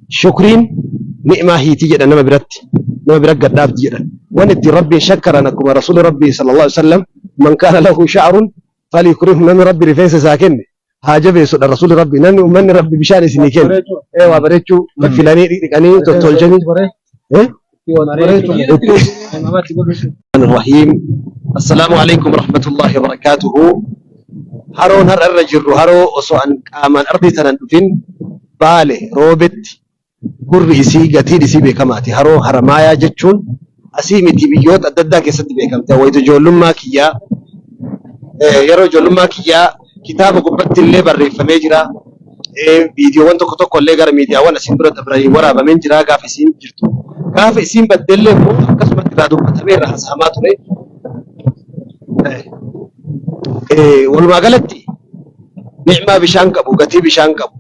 Shukriin ni'maa hiitii jedhan nama biratti. Nama bira gad dhaabdi jedhan. Wanni ittiin Rabbiin shakkaran akkuma Rasuulli Rabbii sallallahu alaihi wasallam man kaana lahu sha'run falyukrimhu namni Rabbi rifeensa isaa kenne haa jabeessudha Rasuulli Rabbii. Namni ummanni Rabbi bishaan isinii kenne. Ee waa bareechuu filanii dhiqanii tottolchanii. Eh? الرحيم السلام عليكم ورحمة الله وبركاته haroon har'a irra jirru haroo osoo an qaamaan ardii tanan dhufin Baale Roobetti gurri isii gatiin isii beekamaati. Haroo Haramaayaa jechuun asii miti biyyoota adda addaa keessatti beekamte. Wayita ijoollummaa kiyyaa yeroo ijoollummaa kiyyaa kitaaba gubbatti illee barreeffamee jira. Viidiyoowwan tokko tokko illee gara miidiyaawwan asiin dura dabranii waraabameen jira gaafa isiin jirtu. Gaafa isiin baddellee immoo akkasumatti irraa dubbatamee irraa haasa'amaa ture. Walumaa galatti ni'maa bishaan qabu, gatii bishaan qabu.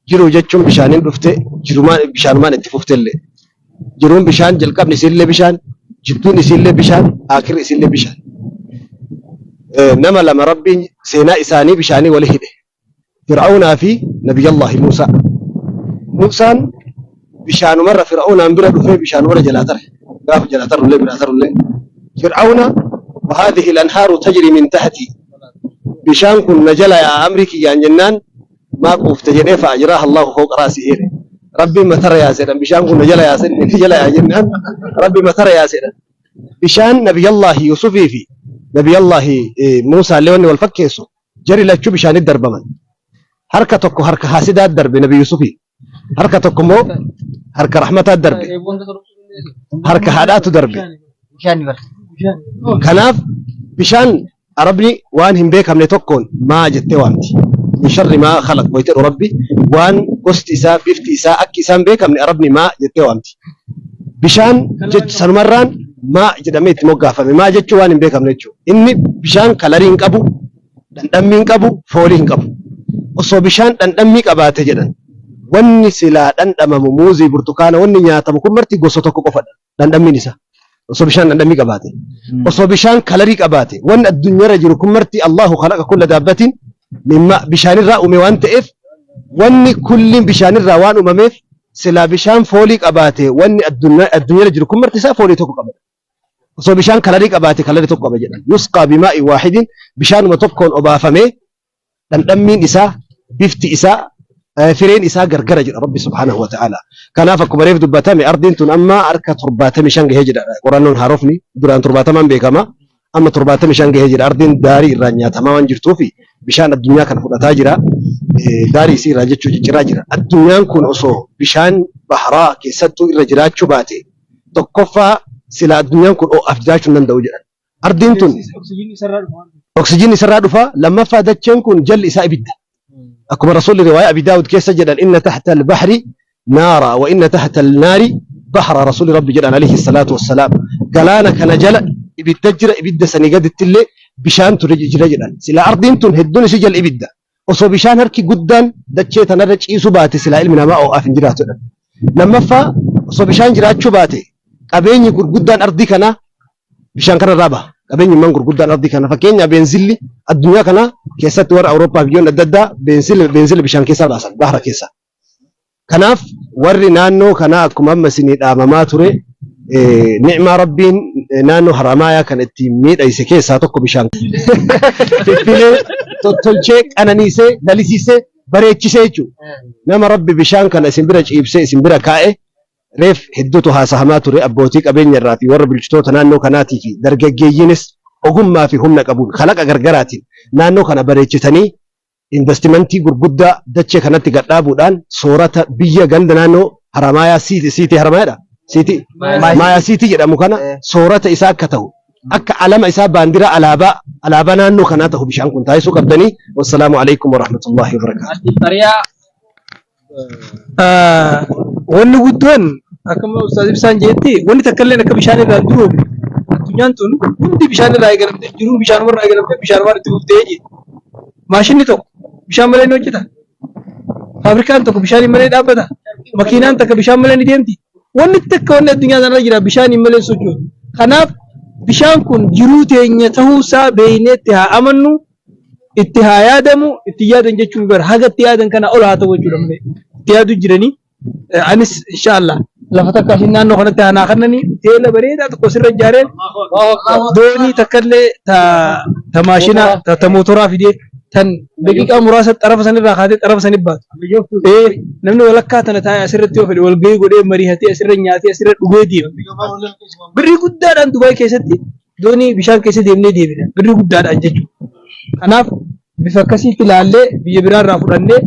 Jiruu jechuun bishaaniin dhufte, jirumaan bishaanumaan itti fuftellee. Jiruun bishaan jalqabni isiillee bishaan, jidduun isiillee bishaan, aakirri isiillee bishaan. Nama lama Rabbiin seenaa isaanii bishaanii wali hidhe. Fir'awnaa fi Nabiyyallaahi Muusaa. Muusaan bishaanumarra Fir'awnaan bira dhufee bishaanumarra jalaa tare. Gaafa jalaa tarullee biraa tarullee. Fir'awna wahaadhihi lanhaaru tajrii min tahtii. Bishaan kun na jala yaa'a amrii kiyyaan jennaan maa quufte jedhee fa'ajraaha Allaahu fawqa ra'sihi jedhe. Rabbiin matarra yaase jedhan bishaan kun na jala yaase na jala yaa'a jennaan Rabbi matarra yaase jedhan. Bishaan Nabiyyallaahi Yuusufii fi Nabiyyallaahi Muusaallee wanni wal fakkeessu Jari lachuu bishaanitti darbaman. Harka tokko harka haasidaatti darbe Nabi Yuusufii. Harka tokko immoo harka rahmataatti darbe. Harka haadhaatu darbe. Kanaaf bishaan Arabni waan hin beekamne tokkoon maa jettee waamti. Min sharri maa khalaq wayita jedhu Rabbi waan gosti isaa bifti isaa akki isaan beekamne Arabni maa jettee waamti. Bishaan jechi sanumarraan maa jedhamee itti moggaafame. Maa jechuun waan hin beekamne jechuudha. Inni bishaan kalarii hin qabu, dhandhammii hin qabu, foolii hin qabu. Osoo bishaan dhandhammii qabaate jedhan wanni silaa dhandhamamu muuzii, burtukaana wanni nyaatamu kun marti gosa tokko qofadha dhandhammiin isaa. Osoo bishaan dhandhammii qabaate. Osoo bishaan kalarii qabaate wanni addunyaarra jiru kun marti Allahu khalaqa kulla daabbatin mimma bishaanirraa uume waan ta'eef wanni kulliin bishaanirraa waan uumameef silaa bishaan foolii qabaate wanni addunyaarra jiru kun marti isaa foolii tokko qaba. Osoo bishaan kalarii qabaate kalarii tokko qaba jedhan. Yusqaa bimaa'i waahidin bishaanuma tokkoon obaafamee dhandhammiin isaa bifti isaa fireen isaa gargara jedha Rabbi subhaanahu wa ta'ala. Kanaaf akkuma reef dubbatame ardiin tun amma harka 75 gahee jedha qorannoon haarofni duraan 70n beekama amma 75 gahee jira ardiin daarii irraan nyaatamaa waan jirtuufi bishaan addunyaa kana fudhataa jira daarii isii irraa jechuu cicciraa jira. Addunyaan kun osoo bishaan baharaa keessattuu irra jiraachuu baate Tokkoffaa silaa addunyaan kun ho'aaf jiraachuu hin danda'u jedhan. Ardiin tun oksijiinni isarraa dhufa. Lammaffaa dacheen kun jalli isaa ibidda. Akkuma Rasuulli riwaayaa Abi Daawud keessa jedhan inna tahta al-bahri naara wa inna tahta al-naari bahra Rasuulli Rabbi jedhan alayhi salaatu wassalaam. Galaana kana jala ibidda jira ibidda sanii gaditti illee bishaantu jira jedhan. Silaa ardiin tun hedduun isii jala ibidda. Osoo bishaan harki guddaan dachee tanarra ciisuu baate silaa ilmi namaa oo'aaf hin jiraatu jedhan. Lammaffaa osoo bishaan jiraachuu baate qabeenyi gurguddaan ardii kanaa bishaan kanarraa baha. Qabeenyummaan gurguddaan ardii kana fakkeenyaa beenzilli addunyaa kana keessatti warra Awurooppaa biyyoonni adda addaa beenzila bishaan keessaa baasan bahara keessaa. Kanaaf warri naannoo kanaa akkuma amma isinii dhaamamaa ture ni'maa Rabbiin naannoo Haramaayaa kana ittiin miidhayse keessaa tokko bishaan fiffilee tottolchee qananiisee lalisiisee bareechisee jechuudha. Nama Rabbi bishaan kana isin bira ciibsee isin bira kaa'e reef hedduutu haasahamaa ture abbootii qabeenya irraa fi warra bulchitoota naannoo kanaatii fi dargaggeeyyiinis ogummaa fi humna qabuun kalaqa gargaraatiin naannoo kana bareechitanii Invastimantii gurguddaa dachee kanatti gad dhaabuudhaan soorata biyya ganda naannoo Haramaayaa Siitii Siitii Haramaayaadha? Siitii Maayaa Siitii jedhamu kana soorata isaa akka ta'u akka alama isaa baandiraa alaabaa alaabaa naannoo kanaa ta'u bishaan kun taasisuu qabdanii. Wassalaamu alaikum warahmatullaahi wabarakaatuh. Xariyaa Wanni guddoon akkuma Ustaaz Ibsaan jedhetti wanni takka illee akka bishaan irraa hin duroomne addunyaan tun hundi bishaan irraa eegalamtee jiruun bishaanuma irraa eegalamtee bishaanumaan itti fuftee jedhe. Maashinni tokko bishaan malee ni hojjeta. Faabirikaan tokko bishaan malee dhaabbata. Makiinaan takka bishaan malee ni deemti. Wanni takka wanni addunyaa kanarra jira bishaan malee hin sochootu. Kanaaf bishaan kun jiruu teenya ta'uusaa beeknee itti haa amannu. Itti haa yaadamu, itti yaadan jechuun bara haga itti yaadan kana ol haa ta'u jechuudha malee. Itti yaadu jiranii. Anis inshaallah lafa takka asin naannoo kanatti aanaa kannani hoteela bareedaa tokko sirra ijaareen doonii takkallee ta ta maashina ta ta mootoraa fidee tan daqiiqaa muraasa xarafa sanirraa kaatee xarafa sanit baatu. Ee namni walakkaa tana taa'ee asirratti yoo fedhe walgahii godhee mariihatee asirra nyaatee asirra dhugee deema. Birrii guddaadhaan Dubaay keessatti doonii bishaan keessa deemnee deebina. Birrii guddaadhaan jechuudha. Kanaaf bifa akkasiitti ilaallee biyya biraarraa fudhannee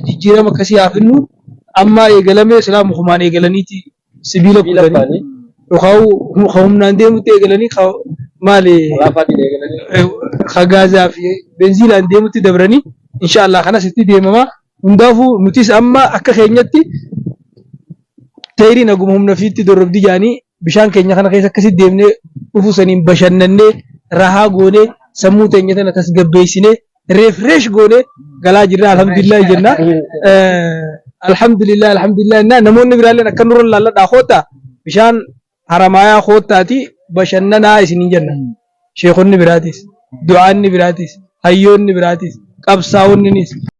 jijjiirama akkasii haa fidnu. Amma eegalamee silaa mukumaan eegalaniiti sibiila kutanii yookaan ka humnaan deemutti eegalanii ka maali ka gaazaa fi benziilaan deemutti dabranii inshaallah kanas itti deemama. Hundaafuu nutis amma akka keenyatti teeyriin haguma humna ofiitti dorrobdi jaanii bishaan keenya kana keessa akkasitti deemnee dhufuu saniin bashannannee rahaa goonee sammuu teenya tana tasgabbeessinee refresh goonee galaa jirra alhamdulillah jenna. Alhamdulillah alhamdulillah jenna namoonni biraalleen akka nurra laalladhaa koottaa bishaan Haramaayaa koottaati bashannanaa isiniin jenna. Sheekonni biraatis, du'aanni biraatis, hayyoonni biraatis, qabsaa'onninis.